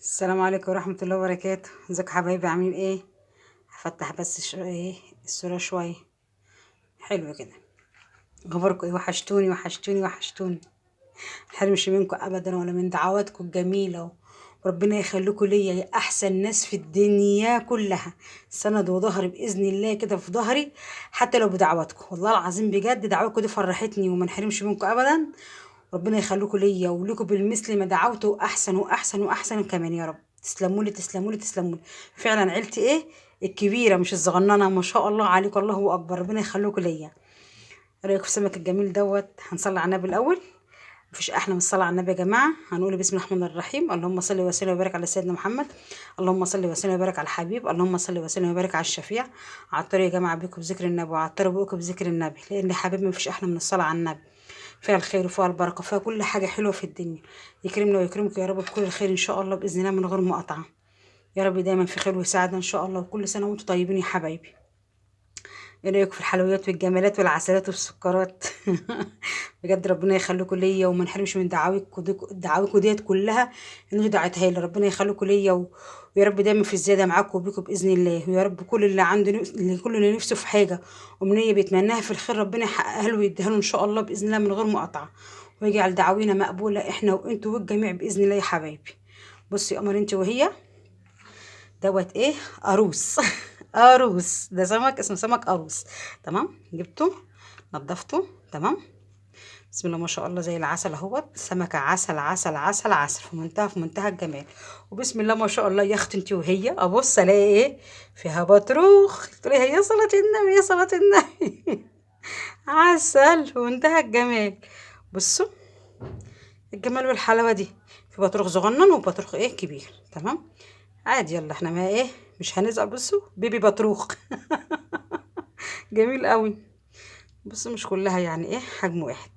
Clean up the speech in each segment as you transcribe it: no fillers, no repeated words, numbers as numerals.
السلام عليكم ورحمة الله وبركاته. ازيكم حبايبي؟ عاملين ايه؟ هفتح بس ايه الصورة شوية. حلو كده. اخباركم ايه؟ وحشتوني وحشتوني وحشتوني، متحرمش منكم ابدا ولا من دعواتكم الجميلة، وربنا يخليكم ليا يا احسن ناس في الدنيا كلها، سند وظهر باذن الله كده في ظهري حتى لو بدعواتكم، والله العظيم بجد دعواتكم دي فرحتني وما نحرمش منكم ابدا. ربنا يخليكم ليا ولكم بالمثل ما دعوتوا، احسن واحسن واحسن كمان يا رب. تسلموا لي تسلموا لي تسلموا لي فعلا. عيلتي ايه الكبيرة مش الصغننه، ما شاء الله عليكم، الله اكبر، ربنا يخليكم ليا. رايكم في السمك الجميل دوت؟ هنصلي على النبي الاول، مفيش احلى من الصلاة على النبي يا جماعة. هنقول بسم الله الرحمن الرحيم، اللهم صل وسلم وبارك على سيدنا محمد، اللهم صل وسلم وبارك على الحبيب، اللهم صل وسلم وبارك على الشفيع. عطروا يا جماعة بيكم بذكر النبي، وعطروا بيكم بذكر النبي، لان حبيبي مفيش احلى من الصلاة على النبي، فيها الخير وفيها البركة وفيها كل حاجة حلوة في الدنيا. يكرمنا ويكرمكم يا رب بكل الخير ان شاء الله باذن الله من غير مقاطعه، يا رب دايما في خير وسعادة ان شاء الله، وكل سنة وانتم طيبين يا حبايبي. ايه رايكم في الحلويات والجمالات والعسلات والسكرات؟ بجد ربنا يخليكم ليا وما نحرمش من دعاويكم، دعاويكم ديت كلها ان انتوا دعيتها لي، ربنا يخليكم ليا ويا رب دايما في الزيادة معاكم وبيكم باذن الله. ويا رب كل اللي عنده كل اللي نفسه في حاجة امنية بيتمناها في الخير ربنا يحققها له ويديها له ان شاء الله باذن الله من غير مقاطعه، ويجعل دعاوينا مقبولة احنا وانتوا والجميع باذن الله يا حبايبي. بصي يا قمر انت وهي دوت ايه؟ قاروص. قاروص ده سمك اسمه سمك قاروص، تمام. جبته نضفته، تمام. بسم الله ما شاء الله زي العسل اهوت، سمكة عسل عسل عسل عسل، في منتهى الجمال. وبسم الله ما شاء الله يا اختي انت وهي، ابص الاقي ايه فيها؟ بطروخ. تقولي يا صلاة النبي يا صلاة النبي، عسل في منتهى الجمال. بصوا الجمال والحلاوه دي، في بطروخ صغنن وبطروخ ايه كبير، تمام. عادي يلا احنا ما ايه مش هنزعل. بصوا بيبي بطروخ جميل قوي. بصوا مش كلها يعني ايه حجم واحد،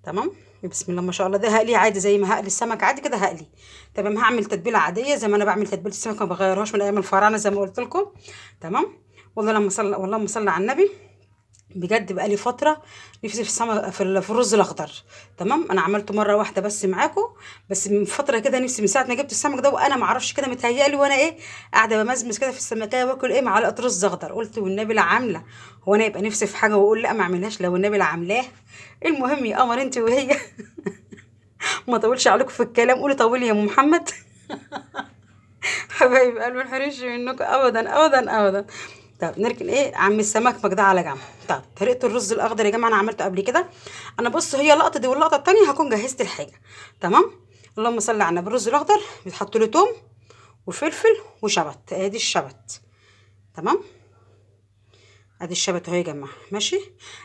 تمام. بسم الله ما شاء الله. ده هقليه عادي زي ما هقلي السمك عادي كده هقلي، تمام. هعمل تتبيله عادية زي ما انا بعمل تتبيله السمك، ما بغيرهاش من ايام الفراعنة زي ما قلت لكم، تمام. والله لما صلى والله ما صلى على النبي بجد بقالي فترة نفسي في السمك في الرز الاخضر، تمام. انا عملته مرة واحدة بس معاكم، بس من فترة كده نفسي، من ساعة ما جبت السمك ده وانا ما اعرفش كده متهيألي وانا ايه قاعدة بمزمز كده في السمكيه واكل ايه معلقه رز اخضر، قلت والنبي لا عامله، هو انا يبقى نفسي في حاجة واقول لا ما اعملهاش؟ لو النبي لا عاملاه. المهم يا قمر انت وهي ما طولش عليكم في الكلام، قولي طولي يا ام محمد. حبايب قلبي ما نحرمش منكم ابدا ابدا ابدا. طب نركن ايه عم السمك مجدع على جنب. طب طريقه الرز الاخضر يا جماعة انا عملته قبل كده. انا بص هي اللقطة دي واللقطه الثانية هكون جهزت الحاجة، تمام. اللهم صل على النبي. الرز الاخضر بيتحط له توم وفلفل وشبت، ادي الشبت، تمام. ادي الشبت اهو يا جماعة، ماشي.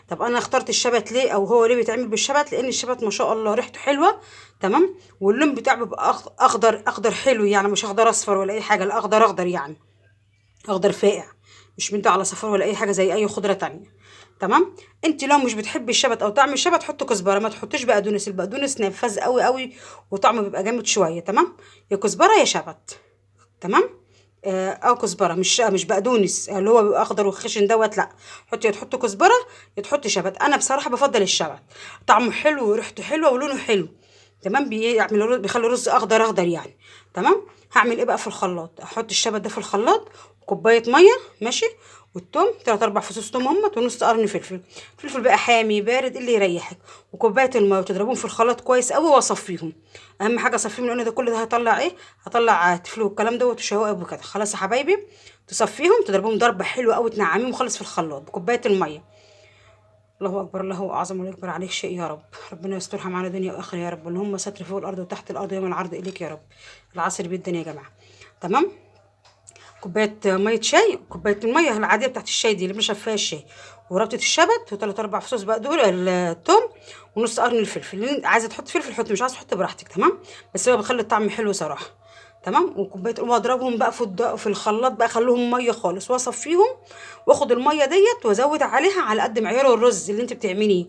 طب انا اخترت الشبت ليه، او هو ليه بيتعمل بالشبت؟ لان الشبت ما شاء الله ريحته حلوة، تمام، واللون بتاعه بيبقى اخضر اخضر حلو يعني، مش اخضر اصفر ولا اي حاجة، لا اخضر اخضر يعني اخضر فاقع، مش مدي على صفار ولا اي حاجة زي اي خضرة تانية، تمام. انت لو مش بتحبي الشبت او طعم الشبت حطي كزبره، ما تحطيش بقدونس، البقدونس نفاذ قوي قوي وطعمه بيبقى جامد شوية، تمام. يا كزبره يا شبت، تمام، او كزبره مش بقدونس اللي هو بيبقى اخضر وخشن دوت، لا، حطي يا تحطي كزبره يا تحطي شبت. انا بصراحة بفضل الشبت، طعمه حلو وريحته حلوة ولونه حلو، تمام. بيعمل بيخلي الرز اخضر اخضر يعني، تمام. هعمل ايه بقى في الخلاط؟ احط الشبت ده في الخلاط، كوباية مية، ماشي، والثوم 3 4 فصوص ثوم اهمت، ونص قرن فلفل، فلفل بقى حامي بارد اللي يريحك، وكوبايه المية، وتضربهم في الخلاط كويس قوي واصفيهم. اهم حاجة اصفيهم، لان ده كل ده هيطلع ايه؟ هطلع تفل والكلام دوت وشوائب وكده. خلاص يا حبايبي تصفيهم، تضربهم ضربه حلوة قوي، تنعميهم خالص في الخلاط بكوبايه المية. الله اكبر الله اعظم ولا يكبر عليك شيء يا رب، ربنا يسترها معانا دنيا واخره يا رب، اللهم ستر فوق الارض وتحت الارض يوم العرض اليك يا رب. العصر بيدنا يا جماعة، تمام. كوباية مية شاي، كوباية المية العادية بتاعت الشاي دي اللي بنشرب فيها الشاي، وربطه الشبت، وثلاث اربع فصوص بقدونس الثوم، ونص قرن الفلفل. عايزه تحط فلفل حط، مش عايزه تحط براحتك، تمام، بس هو بيخلي الطعم حلو صراحة، تمام. وكوبايه، واضربهم بقى في الخلاط بقى، خلوهم مية خالص، واصفيهم واخد المية ديت وازود عليها على قد معيار الرز اللي انت بتعمليه.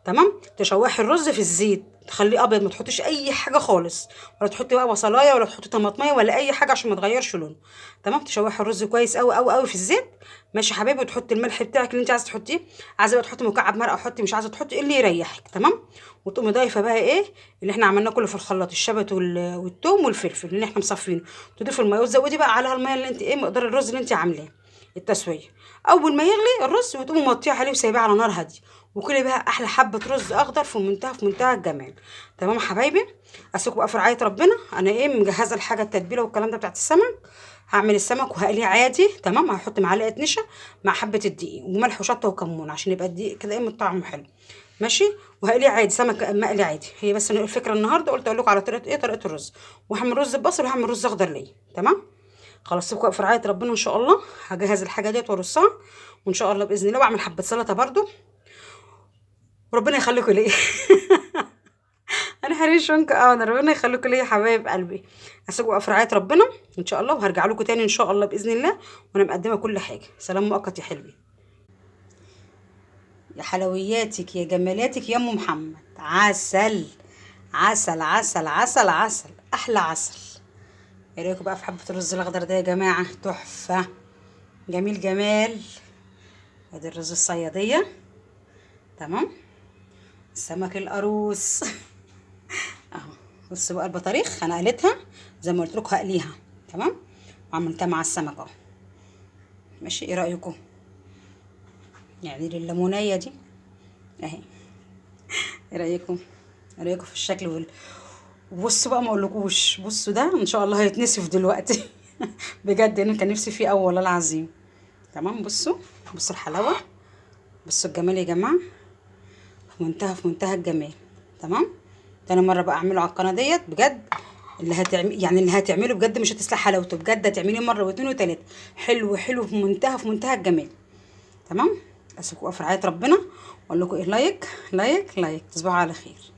تمام. تشوحي الرز في الزيت، تخليه ابيض، ما تحطيش اي حاجة خالص، ولا تحطي بقى بصلايه ولا تحطي طماطميه ولا اي حاجة عشان ما تغيرش لونه. تمام. تشوحي الرز كويس قوي قوي قوي في الزيت، ماشي يا حبايبي. وتحطي الملح بتاعك اللي انت عايزه تحطيه، عايزه بقى تحطي مكعب مرقه حطي، مش عايزه تحطي اللي يريحك. تمام. وتقومي ضايفه بقى ايه اللي احنا عملناه كله في الخلاط، الشبت والثوم والفلفل اللي احنا مصفينه، تضيفي المية وتزودي بقى عليها المية اللي انت ايه مقدار الرز اللي انت عاملاه التسوية. اول ما يغلي الرز وتقومي موطيه عليه وسايباه على نار هادية، وكلي بقى احلى حبه رز اخضر في منتهى في منتهى الجمال. تمام يا حبايبي. اسيبكم بقى في رعاية ربنا. انا ايه مجهزة الحاجة التتبيله والكلام ده بتاعت السمك، هعمل السمك وهقليه عادي. تمام. هحط معلقه نشا مع حبه الدقيق وملح وشطه وكمون عشان يبقى الدقيق كده ايه طعمه حلو، ماشي. وهقليه عادي، سمك مقلي عادي. هي بس الفكرة النهارده قلت اقول لكم على طريقه ايه طريقه الرز، وهعمل رز ببصل وهعمل رز اخضر ليا. تمام. خلاص سيبكم في رعاية ربنا ان شاء الله. هجهز الحاجة ديت وارصها وان شاء الله باذن الله، واعمل حبه سلطة برده، وربنا يخليكم ليا. انا حريش منكم اه، انا ربنا يخليكم ليا يا حبايب قلبي. اسيبكم في رعاية ربنا ان شاء الله، وهرجع لكم تاني ان شاء الله باذن الله وانا مقدمه كل حاجة. سلام مؤقت يا حلوين، يا حلوياتك يا جمالاتك يا ام محمد. عسل عسل عسل عسل عسل، احلى عسل. ايه رايكم بقى في حبه الرز الاخضر ده يا جماعة؟ تحفة، جميل جمال. ادي الرز الصياديه. تمام. السمك القاروص اهو. بصوا بقى البطاريخ انا قليتها زي ما قلت لكم، هقليها. تمام. وعملتها مع السمك اهو، ماشي. ايه رايكم يعني لليمونيه دي اهي؟ ايه رايكم؟ ايه رايكم في الشكل؟ بصوا بقى ما اقولكوش، بصوا ده ان شاء الله هيتنسف دلوقتي بجد انا كان نفسي فيه قوي والله العظيم. تمام. بصوا بصوا الحلاوة، بصوا الجمال يا جماعة، في منتهى في منتهى الجمال. تمام. تاني مرة بقى اعمله على القناة ديت بجد، اللي هتعمل يعني اللي هتعمله بجد مش هتسلح حلاوته بجد، هتعمليه مرة واتنين وتلاتة. حلو حلو في منتهى في منتهى الجمال. تمام. اسيبكم في رعاية ربنا، واقول لكم ايه، like like like، تصبحوا على خير.